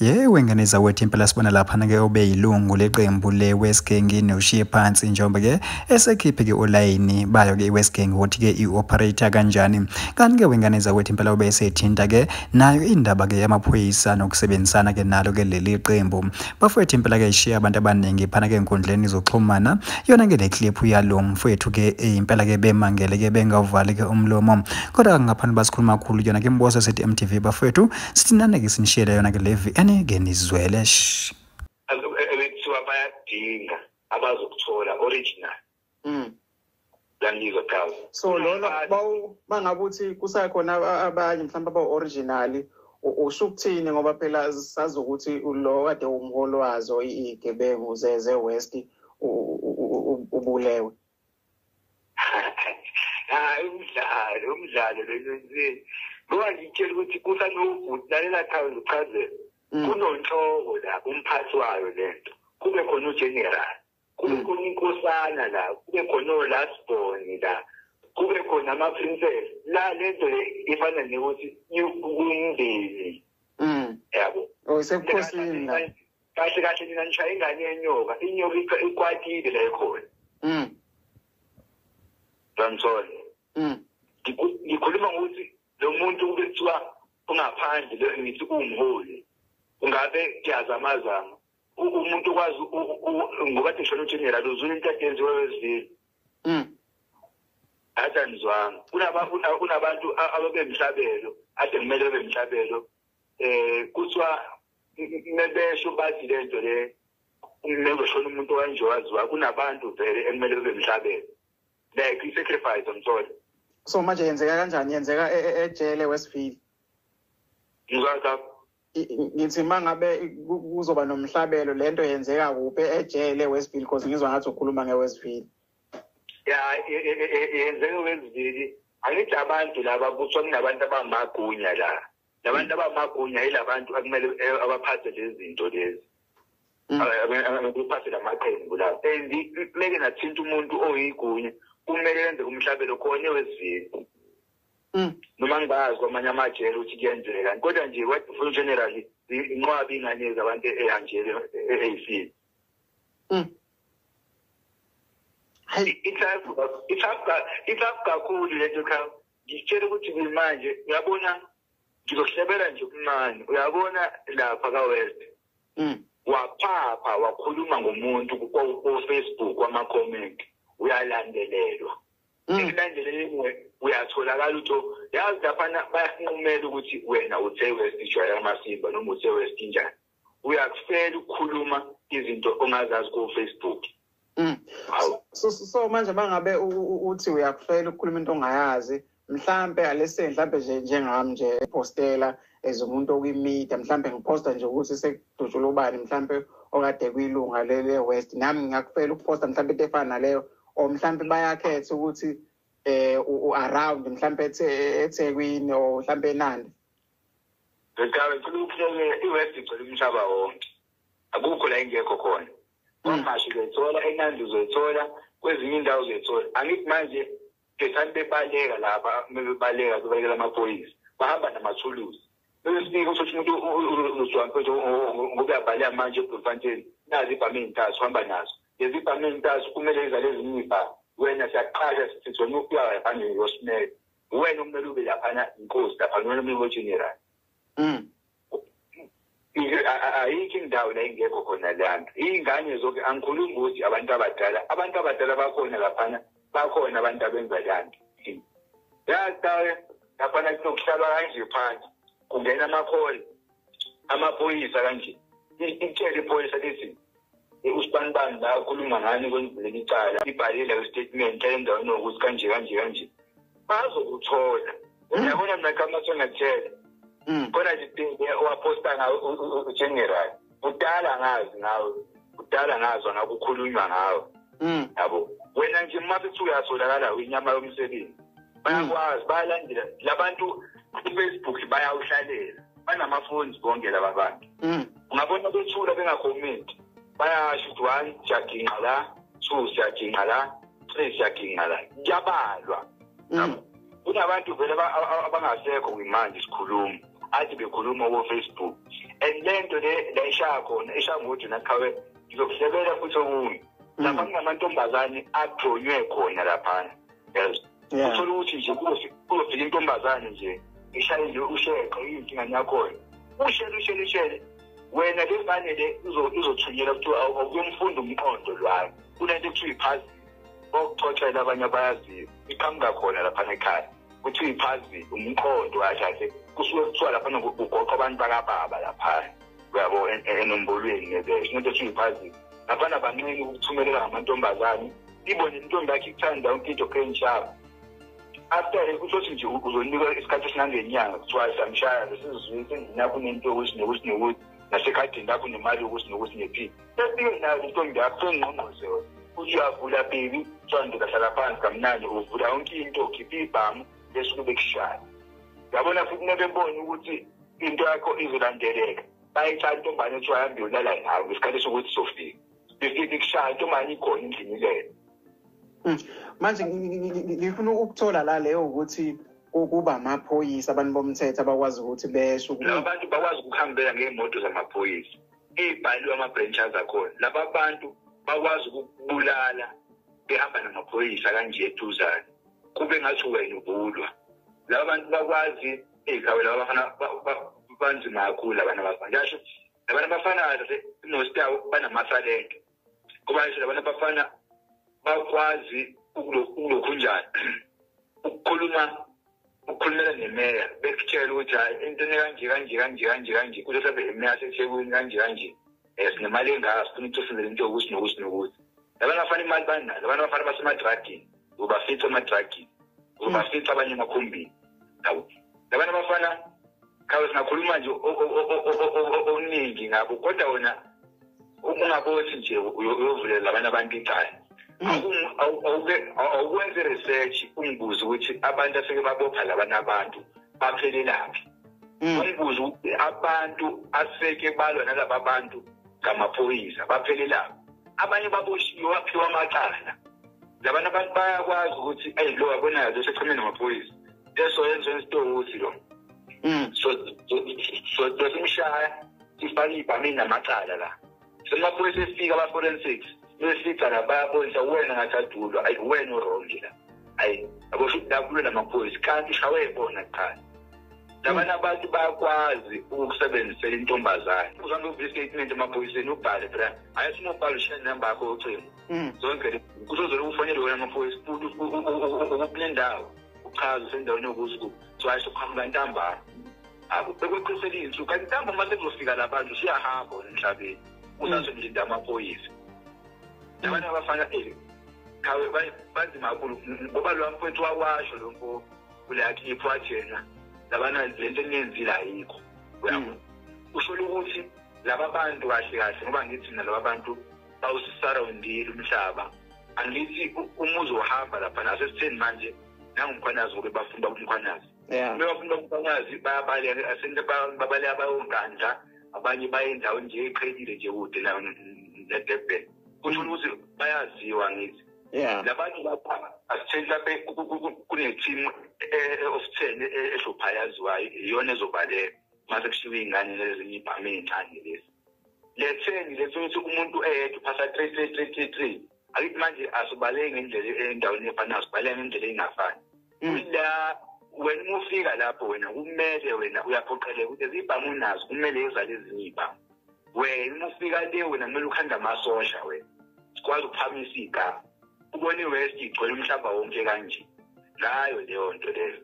Yewe ngane zawethu, impela sibona laphana-ke obeyilungu leqembu le-West Gang noshiye phansi, njengoba-ke esekhiphe-ke olayini bayo-ke i-West Gang ukuthi-ke i-operate kanjani. Kanti-ke wengane zawethu, impela ube esethinta-ke nayo indaba-ke yamaphoyisa nokusebenzisana-ke nalo-ke leli qembu. Bafowethu, impela-ke ishiya abantu abaningi phana-ke enkundleni zokuxhumana yona-ke le clip yalo mfowethu-ke, impela-ke bemangele-ke bengawuvali-ke umlomo. Kodwa ngaphambi basikhuluma kakhulu yona-ke imboso sithi MTV, bafowethu, sithi nane-ke sinishiyele yona-ke le VN ke nizwele. Ebekuthiwa bayadinga abazokuthola original. Langizwa chaza. So lona bangabe uthi kusakhona abanye mhlawumbe aba-original, usho ukuthini? Ngoba phela sazi ukuthi lo kade umholi wazo iy'gebengu ze-West ubulewe. Hayi, umdlalo lo nje, ngoba ngitshela ukuthi kusanobhuti, lalela cha, ngichazele. Kunonhloko la, umphathi wayo lento, kube khona ugeneral, kube khona inkosana la, kube khona o-lastborn la, kube khona ama-princess la. Lento le ifana nekuthi kumndeni, yabo. Oh, isebukhosini la. Kahle kahle nina nishaya ingane yenyoka, inyoka ikwatile la ekhona. Ngangithola. Ngikhuluma ngokuthi lo muntu kube kuthiwa ungaphandle lo, ngithi uwumholi, ungabe kuyazamazama umuntu okwazi ngoba thi ngishona ugeneral uzula into adenziwe wezivile. Athi anizwanga, kunabantu ababemhlabelo ade kumele bebemhlabelo, kuthiwa mebesho bathi lento le mekushona umuntu kanje waziwa, kunabantu vele ekumele bebemhlabelo, like i-sacrifice, angithola. So manje yenzeka kanjani? Yenzeka ejele Westville? Ngizwa. Ngithi uma ngabe kuzoba nomhlabelo, lento yenzeka kuphi? Ejele Westville? Because ngizwa ngathi ukhuluma nge-Westville. Ya, yenzeka Westville. Angithi abantu laba kuthiwa kunabantu abamagunya la, labantu abamagunya yilabantu akumele abaphathe lezi zinto lezi, uphathe lamaqembu la, and meke nathinta umuntu oyigunya, kumele yenze umhlabelo khona eWestville. Noma ngingazi kwamanye amajele ukuthi kuyenzeka, kodwa nje what ufuna generally inqwabi ingane zabantu ehanjele eyifile. Itough kakhulu lento cha. Ngitshela ukuthi manje uyabona, ngizohlebela nje okuncane, uyabona lapha ka-West, waphapha wakhuluma ngomuntu ku-Facebook, kwama-comment, uyalandelelwa. Ekulandeleleni uyatholakala ukuthi yazi laphana bayasinqumela ukuthi wena uthe West ijwayele amasimba noma uthe West njani. Uyakufela ukukhuluma izinto ongazazi ku-Facebook. So manje mangabe uthi uyakufela ukukhuluma into ongayazi, mhlambe alese mhlambe nje njengami nje postela as umuntu okwi-media, mhlambe ngiposta nje ukuthi sekudutshulwa ubani mhlambe okade kuyilunga le West, nami ngingakufela ukuposta mhlambe into efana naleyo, or mhlambe bayakhetha ukuthi around mhlambe eThekwini or mhlambe eNanda? Ngicabanga ngicela ukuhlele, iWest igcwele umhlaba wonke, akukho la ingekho khona. KwaMashu uzoyithola, eNandi uzoyithola, kwezinye indawo uzoyithola. Angithi manje ngethani bebaleka lapha, bebaleka bebalekela amaphoyisa, bahamba namathuluzi. Befika uthi umuntu uzwa mfethu ngoba uyabaleka manje eBloemfontein, nazi ibhamu ey'ntathu uhamba nazo, lezi ibhamu ey'ntathu kumele izale ezinye iy'bhamu. Wena siyaqasha, sithi wena ufika laphana uyosimela, wena okumele ube laphana, inkosi laphana, wena kumele ube general. Ayikho indawo la ingekho khona leyanto. Iy'ngane zonke, angikhulumi ukuthi abantu abadala, abantu abadala bakhona laphana, bakhona abantu abenza leyanto. Yazi laphana kunokuhlalwa kanje phansi, kungena amakholi amaphoyisa kanje, itshele iphoyisa lithi usibanibani la ukhuluma ngani kwenzile icala, ibhalile le statement endaweni yokuthi kanje kanje kanje, bazokuthola. Uyabona mina kamathi ngakutshela khona nje owaphosta ngawe ugeneral, kudala ngazi ngawe, kudala ngazwa ngakukhulunywa ngawe. Yabo wena nje uma sethi uyatholakala inyama yomsebenzi, bayakwazi, bayalandela labantu ku-Facebook, bayawuhlalela, banamafoni bonke laba bantu. Ungabona bethula bengakhomenti, bayasho ukuthi one, siyaginqa la, two, siyaginqa la, three, siyaginqa la, kuyabalwa. Kunabantu vele abangasekho kwimanje sikhuluma. athi bekhuluma ku Facebook. And lento le la ishaya khona ishaya ngokuthi nakhawe ngizokuhlebela futhi okunye. Lapha kunamantombazane athonywe khona laphana. Yes. Uthola ukuthi nje kuzofika intombazane nje ishaye nje usheqe inkinga yakhona. Ushele wena le ngane le uzothunyelwa kuthiwa awuyomfunda umqondo lwayo. Kunento ekuthiwa iphazili okuxoxela abanye abayaziyo iqhamuka khona lapha ekhaya. Kuthiwa iphazili umqondo kahle kusuke kuthiwa lapha kugoqa abantu bakababa lapha. Uyabo enombolweni ngeke into ekuthiwa iphazili. Lapha abancane ukuthumelela ngamantombazane ibone intombi yakhe ikuthanda yonke into krenshaba. After kuthi nje uzonikwa isikhathi esingangenyanga kuthiwa samshaya lesizwe endlini yakho unento ukuthi nokuthi nokuthi nasekhadini lakho unemali yokuthi nokuthi nephi. Sefike nayo intombi yakho sengqongqoze uthi uyavula baby kuthiwa ndoda hlala phansi kamnandi uvula yonke into ukhipha ibhamu bese kube kushaya. Yabona futhi nebebona ukuthi into yakho izolandeleka bayithatha intombane ethiwa hambe uyolala nawe ngesikhathi sokuthi sofika. Befike kushaya intombane ikhona endlini leyo. Manje ngifuna ukuthola la leyo ukuthi kuba amaphoyisa abantu bomthetho abakwazi ukuthi besho laba bantu bakwazi ukuhambela ngemoto zamaphoyisa ibhaliwe ama-branches akhona. Laba bantu bakwazi ukubulala behamba namaphoyisa kanje eduzane kube ngathi wena ubulwa. Laba bantu bakwazi ey'khawe laba bafana banzima kakhulu abantu abafana. Ngisho labantu abafana kahle noStawo banamasalente kuba ngisho labantu abafana bakwazi ukulokhunjani ukukhulumela nemeya bekutshela ukuthi hayi into kanje kanje kanje kanje kanje kuthi mhlawumbe imeya seThekwini kanje kanje sinemali engaka sifuna ukuthi usenzele into yokuthi nokuthi nokuthi. Labantu abafana imali banayo, labantu abafana basemadrugini ubafica emadrugini ubafica abanye emakhumbini. Labantu abafana khawe singakhuluma nje okuningi ngabo kodwa wena ungabothi nje uyovulela labanye abantu icala. Awukwenze research ungibuze ukuthi abantu aseke babopha labanye abantu baphelelaphi. Ungibuze ukuthi abantu aseke balwa nalaba bantu ngamaphoyisa baphelelaphi. Abanye baboshiwe baphiwa amacala. Labanye abantu bayakwazi ukuthi ayi lo wabonayo lo secheme namaphoyisa leso yenzo isitokuthi lo. So simshaya sifake ibhamini namacala la. Semaphoyisa efika aba-forensics befika la bayabonisa wena ngathatulwa ayi wena urongi la. Ayi yabo futhi la kulwe namaphoyisa kanti shawe bona kuqala. Labanye abantu bayakwazi ukusebenzisela intombazane. Uzange uvule statement emaphoyiseni ubhale phela hayi sima ubhale ushiye inamba yakho yocingo. Zonke kuzozela ukufonela wena amaphoyisa futhi ukule ndawo uchaze usendaweni yokuthi kuthiwa sokuqhamuka ntambama. Akubekweqisela iy'nsuku kanti ntambama uma sekuzofika la bantu siyahamba wena emhlabeni usazolinda amaphoyisa. Labantu abafana khawe banzima kakhulu ngoba lo mfowethu wawasho lo mfo kule clip wathi yena labana lento eniyenzile ayikho. Uyabona usho ukuthi laba bantu kahle kahle ngoba ngithi mina laba bantu bawusisarawundile umhlaba. Angithi umuzi uhamba lapha nasesitheni manje nanguMkhwanazi ngoba bafunda uMkhwanazi. Bebafunda uMkhwanazi bayabaleka asente babaleka bayonkandla abanye baye endaweni nje eqhelile nje kude la neDurban. Kusho ukuthi bayaziwa ngithi. Labantu lapha asitheni lapha kune-team of 10 ehlupha yaziwayo iyona ezobaleka mase kushiwo iy'ngane lezinye ibhame ey'ncane lezi. Le 10 le ukuthi umuntu eyedwa uphasa 3 3 3 3 3. Akithi manje asibaleki ngendlela endaweni efanayo, sibaleka ngendlela engafani. La wena uma ufika lapho wena kumele wena uyaphoqeleka ukuthi izibhamu unazo kumele ezale ezinye iy'bhamu. Wena uma ufika le wena kumele ukhande amasosha wena sikwazi ukuphakamisa igama. Ubone iWest igcwele umhlaba wonke kanje. Ngayo leyo nto leyo.